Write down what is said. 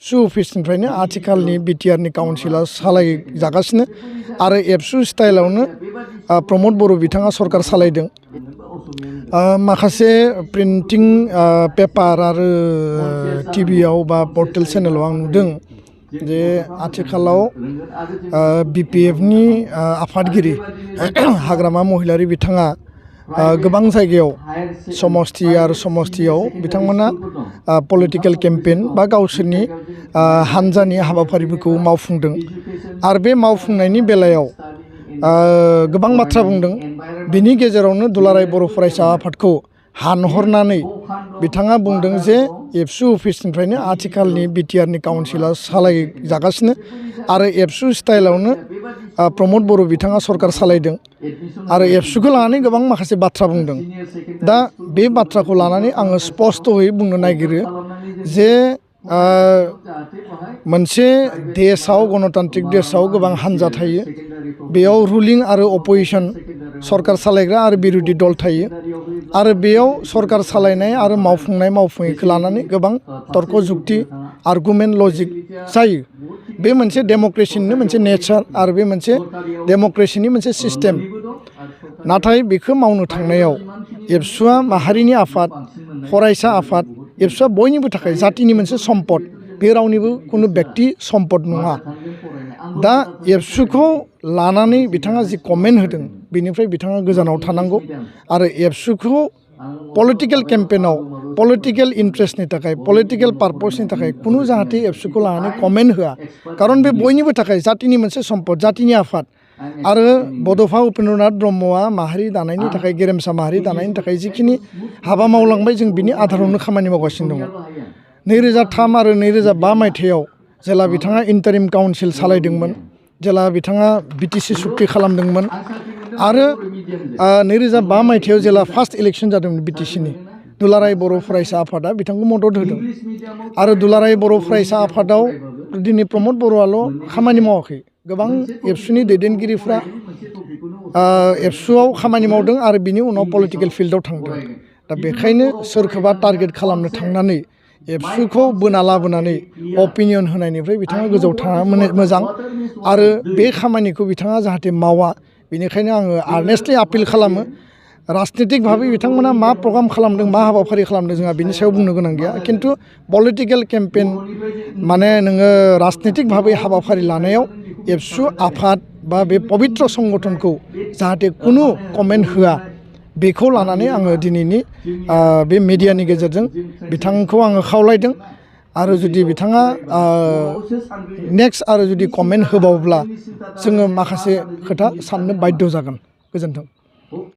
एबसु अफिसनिफ्रायनो आथिखालनि बिटिआरनि काउन्सिला सालायजागासिनो आरो एबसु स्टाइलावनो प्रमद बर' बिथाङा सरकार सालायदों। माखासे प्रिन्टिं पेपार आरो टिभियाव बा पर्टेल चेनेलाव आं नुदों जे आथिखालाव बिपिएफनि आफादगिरि हाग्रामा महिलारि बिथाङा गोबां जायगायाव समस्थियाव बिथांमोना पलिटिकेल केम्पेइन बा गावसोरनि हानजानि हाबाफारिफोरखौ मावफुंदों आरो बे मावफुंनायनि बेलायाव गोबां बाथ्रा बुंदों। बिनि गेजेरावनो दुलाराय बर' फरायसा आफादखौ हानहरनानै बिथाङा बुंदों जे एबसु अफिसनिफ्रायनो आथिखालनि बिटिआरनि काउन्सिला सालायजागासिनो आरो एबसु स्टाइलावनो प्रमद बर' बिथाङा सरकार सालायदों आरो एबसुखौ लानानै गोबां माखासे बाथ्रा बुंदों। दा बे बाथ्राखौ लानानै आङो स्पस्त'यै बुंनो नागिरो जे मोनसे देशआव गणतान्त्रिक देशआव गोबां हान्जा थायो। बेयाव रुलिं आरो अपोजिशन सरकार सालायग्रा आरो बिरोधि दल थायो आरो बेयाव सरकार सालायनाय आरो मावफुङैखौ लानानै गोबां तर्क जुक्ति आर्गुमेन्ट लजिक जायो। बे मोनसे डेम'क्रेसिनिनो मोनसे नेचार आरो बे मोनसे डेम'क्रेसिनि मोनसे सिस्टेम। नाथाय बेखौ मावनो थांनायाव एबसुआ माहारिनि आफाद, फरायसा आफाद, एबसुआ बयनिबो थाखाय जातिनि मोनसे सम्पद, बे रावनिबो कुनु व्यक्ति सम्पद नङा। दा एबसुखौ लानानै बिथाङा जि कमेन्ट होदों बेनिफ्राय बिथाङा गोजानाव थानांगौ आरो एबसुखौ पलिटिकेल केम्पेइनाव पलिटिकेल इन्ट्रेस्टनि थाखाय पलिटिकेल पारपसनि थाखाय कुनु जाहाथे एबसुखौ लानानै कमेन्ट होआ। खारन बे बयनिबो थाखाय जातिनि मोनसे सम्पद, जातिनि आफाद। आरो बड'फा उपेन्द्रनाथ ब्रह्मआ माहारि दानायनि थाखाय गेरेमसा माहारि दानायनि थाखाय जिखिनि हाबा मावलांबाय जों बिनि आधारावनो खामानि मावगासिनो दङ। 2003 आरो 2005 मायथाइयाव जेला बिथाङा इन्टारिम काउन्सिल सालायदोंमोन, जेला बिथाङा बिटिसि सुक्ति खालामदोंमोन आरो 2005 मायथाइयाव जेला फार्स्ट इलेक्सन जादोंमोन बिटिसिनि, दुलाराय बर' फरायसा आफादा बिथांखौ मदद होदों आरो दुलाराय बर' फरायसा आफादाव दिनै प्रमद बर'आल' खामानि मावाखै, गोबां एबसुनि दैदेनगिरिफ्रा एबसुआव खामानि मावदों आरो बिनि उनाव पलिटिकेल फिल्डआव थांदों। दा बेखायनो सोरखौबा टारगेट खालामनो थांनानै एबसुखौ बोना लाबोनानै अपिनियन होनायनिफ्राय बिथाङा गोजौआव थाङा मोजां आरो बे खामानिखौ बिथाङा जाहाथे मावा। बेनिखायनो आङो आर्नेस्टलि आपिल खालामो। राजनितिक भाबै बिथांमोना मा प्रग्राम खालामदों, मा हाबाफारि खालामदों जोंहा बिनि सायाव बुंनो गोनां गैया। खिन्थु पलिटिकेल केम्पेइन माने नोङो राजनितिक भाबै हाबाफारि लानायाव एबसु आफाद बा बे पबित्र संगठनखौ जाहाथे कुनु कमेन्ट होआ, बेखौ लानानै आङो दिनैनि बे मिडियानि गेजेरजों बिथांखौ आङो खावलायदों। आरो जुदि बिथाङा नेक्स्ट आरो जुदि कमेन्ट होबावब्ला जोङो माखासे खोथा साननो बाध्य जागोन। गोजोन्थों।